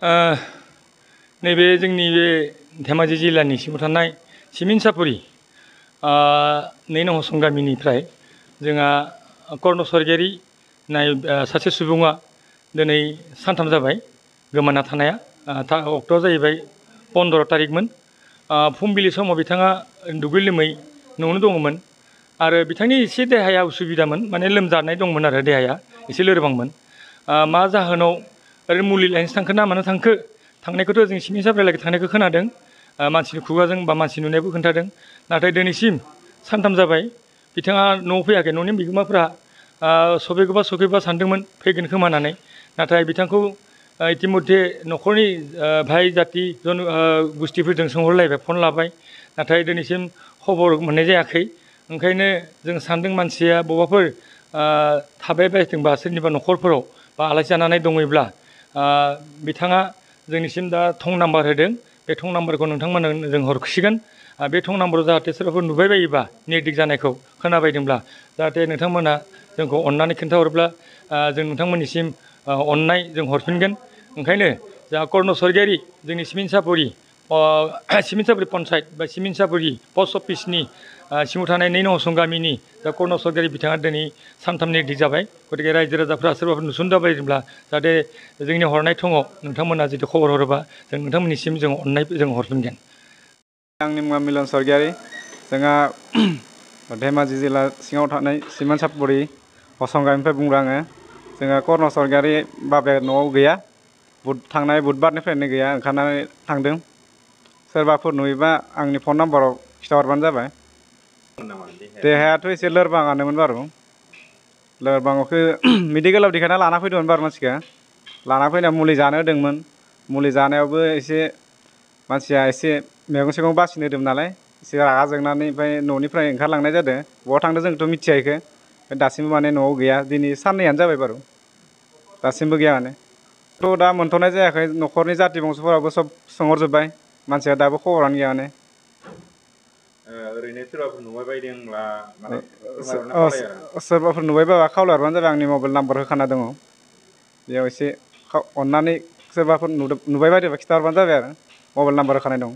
नैबे जोंनि बे धेमाजि जिल्लानि सिङाव थानाय सिमिनसापुरि 2 नं हसं गामिनिफ्राय जोंहा कर्ण स्वर्गियारि नाय सासे सुबुङा दिनै सानथाम जाबाय गोमाना थानाया। अक्ट'आ जाहैबाय 15 तारिखमोन। फुंबिलि समाव बिथाङा दुगै लोमै न'आवनो दङमोन आरो बिथांनि एसे देहाया उसुबिदामोन, माने लोमजानाय दंमोन आरो देहाया एसे लोरबांमोन। मा जाहोनाव ओरैनो मुलि लायनोसो थांखो ना मानो थांखो, थांनायखौथ' जों सिमिनसापुरिहालागै थांनायखौ खोनादों, मानसिनि खुगाजों बा मानसि नुनायबो खोन्थादों। नाथाय दिनैसिम सानथाम जाबाय बिथाङा न'आव फैयाखै। न'नि बिगोमाफ्रा सफैगौबा सानदोंमोन फैगोन खोमा होननानै, नाथाय बिथांखौ इतिमध्ये न'खरनि भाइ जाति गुस्थिफोरजों सोंहरलायबाय, फन लाबाय, नाथाय दिनैसिम खबर मोननाय जायाखै। ओंखायनो जों सानदों मानसिया बबावबाफोर थाबाय बायदोंबा सोरनिबा न'खरफोराव बा आलासि जानानै दङब्ला बिथाङा जोंनिसिम दा थं नाम्बार होदों। बे थं नाम्बारखौ नोंथांमोननो जों हरसिगोन। बे थं नाम्बाराव जाहाथे सोरबाफोर नुबाय बायोबा निर्दिक जानायखौ खोनाबायदोंब्ला जाहाथे नोंथांमोना जोंखौ अननानै खिन्थाहरोब्ला जों नोंथांमोननिसिम अननाय जों हरफिनगोन। ओंखायनो जोंहा कर्ण स्वर्गियारि जोंनि सिमिनसापुरि पन्सायत बा सिमिनसापुरि पस्ट अफिसनि सिङाव थानाय 2 नं हसं गामिनि जा कर्ण स्वर्गियारि बिथाङा दिनै सानथाम निर्दिक जाबाय। गतिके रायजो राजाफ्रा सोरबाफोर नुसनदाबायदोंब्ला जाहाथे जोंनि हरनाय थङाव नोंथांमोना जुदि खबर हरोबा जों नोंथांमोननिसिम जों अननाय जों हरफिनगोन। आंनि मुङा मिलन स्वर्गियारि। जोंहा धेमाजि जिल्ला सिङाव थानाय सिमिनसापुरि हसं गामिनिफ्राय बुंदों आङो। जोंहा कर्ण स्वर्गियारि बाबाया न'आव गैया, थांनाय बुधबारनिफ्रायनो गैया, ओंखारनानै थांदों। सोरबाफोर नुयोबा आंनि फन नाम्बाराव खिथाहरबानो जाबाय। देहायाथ' एसे लोरबाङानोमोन बारु, लोरबांखौ मेडिकेलाव देखायना लाना फैदोंमोन बारु मानसिखौ। लाना फैना मुलि जानो होदोंमोन। मुलि जानायावबो एसे मानसिया एसे मैगं थाइगं बासिनो होदोंमोन नालाय, एसे रागा जोंनानै ओमफ्राय न'निफ्राय ओंखारलांनाय जादों। बहा थांदों जोंथ' मिथिया इखो। दासिमबो माने न'आव गैया। दिनै साननैयानो जाबाय बारु, दासिमबो गैया माने। थ' दा मोनथ'नाय जायाखै। न'खरनि जाथि बंस'फोराबो सब सोंहरजोब्बाय, मानसिया दाबो खबरानो गैया माने। ओरैनो सोरबाफोर नुबाय बायदोंब्ला माने सोरबाफोर नुबाय बाबा खावलायहरबानो जाबाय। आंनि मबाइल नाम्बार होखाना दङ, बेयाव एसे अननानै सोरबाफोर नुबाय बायदोंबा खिथाहरबानो जाबाय आरो। मबाइल नाम्बार होखानाय दं।